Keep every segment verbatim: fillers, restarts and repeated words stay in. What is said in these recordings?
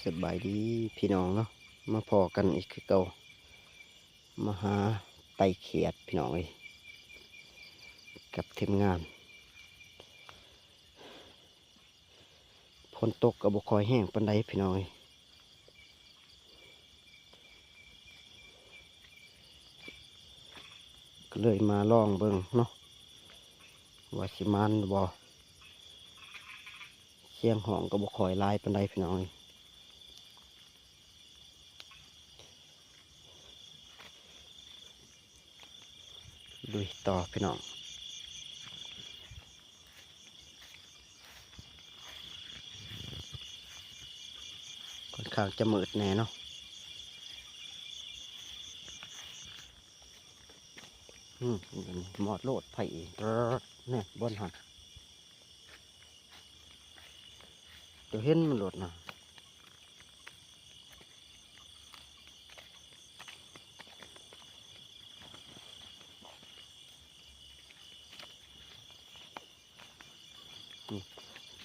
สบายดีพี่น้องเนาะ มาพ้อกันอีกคือเก่า มาหาไต่เขียดพี่น้องเอ้ย กับทีมงาน ฝนตกก็บ่ค่อยแฮงปานใดพี่น้องเอ้ย ก็เลยมาลองเบิ่งเนาะ ว่าสิหมานบ่ เสียงฮ้องก็บ่ค่อยหลายปานใดพี่น้องเอ้ย ลุยต่อพี่น้อง ค่อนข้างจะมืดแน่เนาะ อืม มอดโลดไผอีก แน่ บ่อนหั่น เจ้าเห็นมันโลดนะ นี่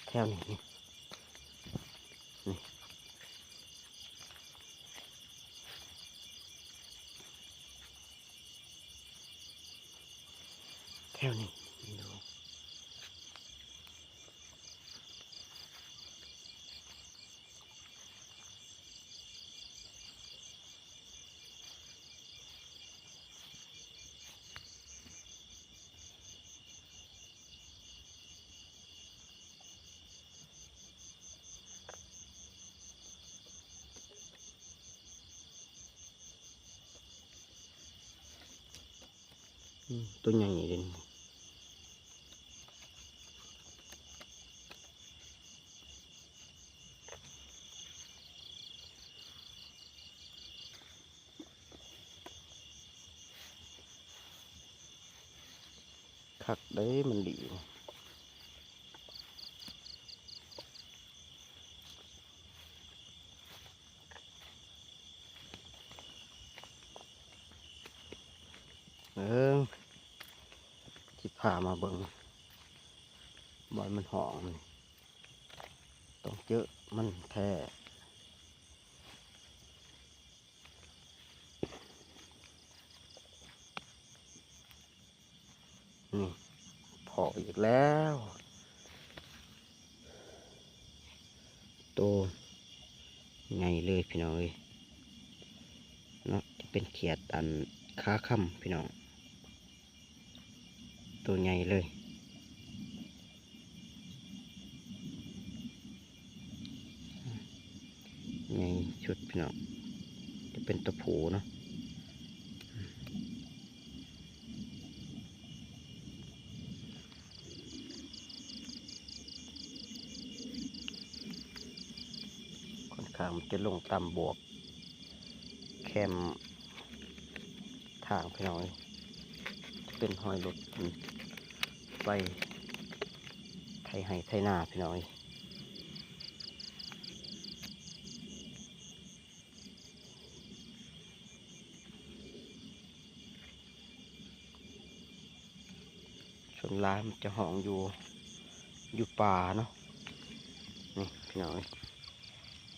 แถวนี้ นี่ นี่ แถวนี้ นี่ดู อืม ตัวใหญ่เลย คักเด้มันดี เออ สิพามาเบิ่ง บ่อนมันฮ้องนี่ ต้องเจอมันแท้ นี่ พ้ออีกแล้ว โตใหญ่เลยพี่น้องเอ้ย เนาะ จะเป็นเขียดอันขาค่ำพี่น้อง โตใหญ่เลย ใหญ่สุดพี่น้อง จะเป็นตัวผู้เนาะ ค่อนข้างมันจะลงต่ำบวก แคมทางพี่น้องเอ้ย เป็นฮอยรถไปไถไฮ่ไถนาพี่น้องเอ้ย ส่วนหลายมันจะฮ้องอยู่ อยู่ป่าเนาะ นี่พี่น้องเอ้ย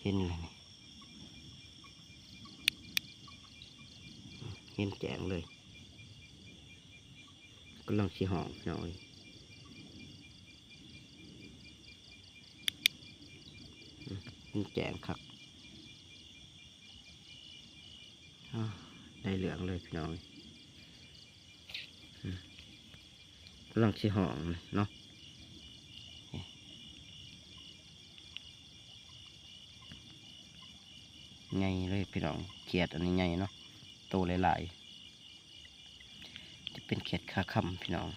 เห็นเลยนี่ เห็นแจ้งเลย กำลังสิฮ้องพี่น้องเอ้ย เห็นแจ้งคัก อ้าว ได้เรื่องเลยพี่น้อง อืม กำลังสิฮ้องเลยเนาะ ใหญ่เลยพี่น้อง เขียดอันนี้ใหญ่เนาะ โตหลายๆ จะเป็นเขียดขาค่ำพี่น้อง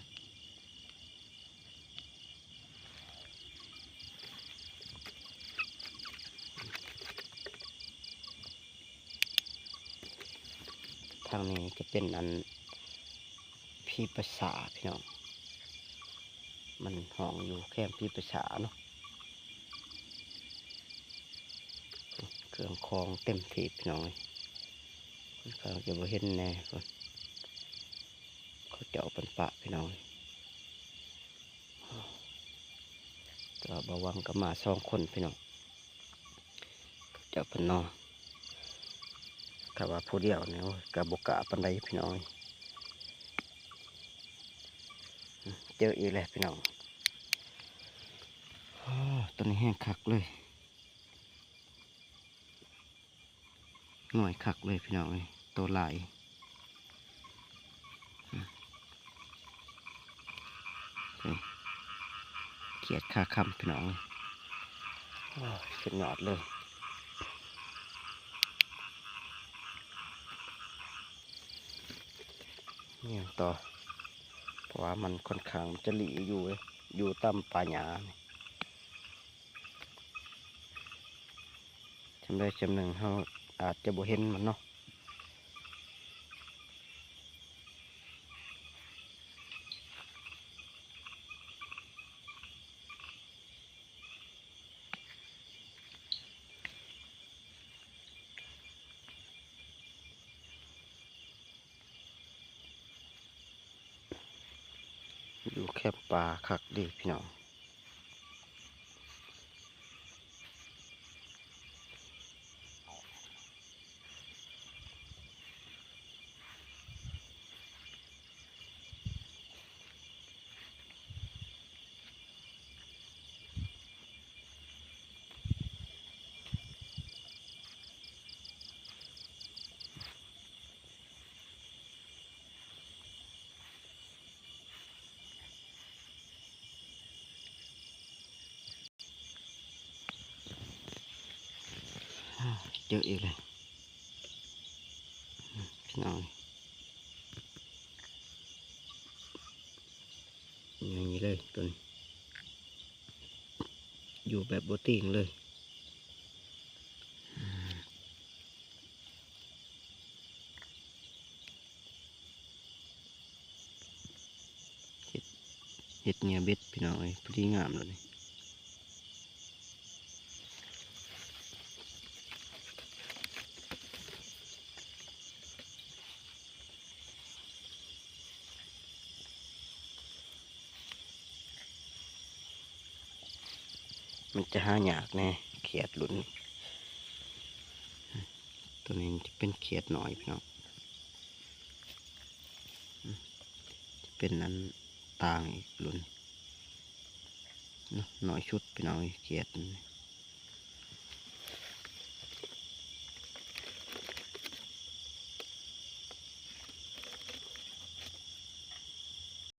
ทางนี้จะเป็นอัน ผีปะสาพี่น้อง มันฮ้องอยู่แคมผีปะสาเนาะ เครื่องของเต็มที่พี่น้องเอ้ย ค่อนข้างจะบ่เห็นแน่ เขาเจ้าเป็นปะพี่น้องเอ้ย แต่ว่าบ่าหวังก็มาสองคนพี่น้อง เจ้าเพิ่นเนาะ ถ้าว่าผู้เดียวเนี่ย โอ้ย ก็บ่กล้าปานใดพี่น้อง เจออีกแล้วพี่น้อง อ้อ ตัวนี้แฮงคักเลย หน่วยคักเลยพี่น้องเอ้ย ตัวหลาย เขียดคาค่ำพี่น้องเอ้ย โอ้ย สุดยอดเลย เนี่ยต่อ เพราะว่ามันค่อนข้างจะหลีอยู่เว้ย อยู่ตามป่าหญ้านี่ จำได้จำหนึ่ง เฮาอาจจะบ่เห็นมันเนาะ อยู่แคมป่าคักดีพี่น้อง เจออีกแล้วพี่น้อง อย่างนี้เลยตัวนี้ อยู่แบบบ่ติงเลย เฮ็ด เฮ็ดเหยื่อเบ็ดพี่น้องเอ้ย พอดีงามเลย มันจะหายากแน่ เขียดรุ่นนี้ ตัวนี้จะเป็นเขียดน้อยพี่น้อง จะเป็นอันต่างอีกรุ่นเนาะ น้อยชุดพี่น้องเอ้ย เขียดนี่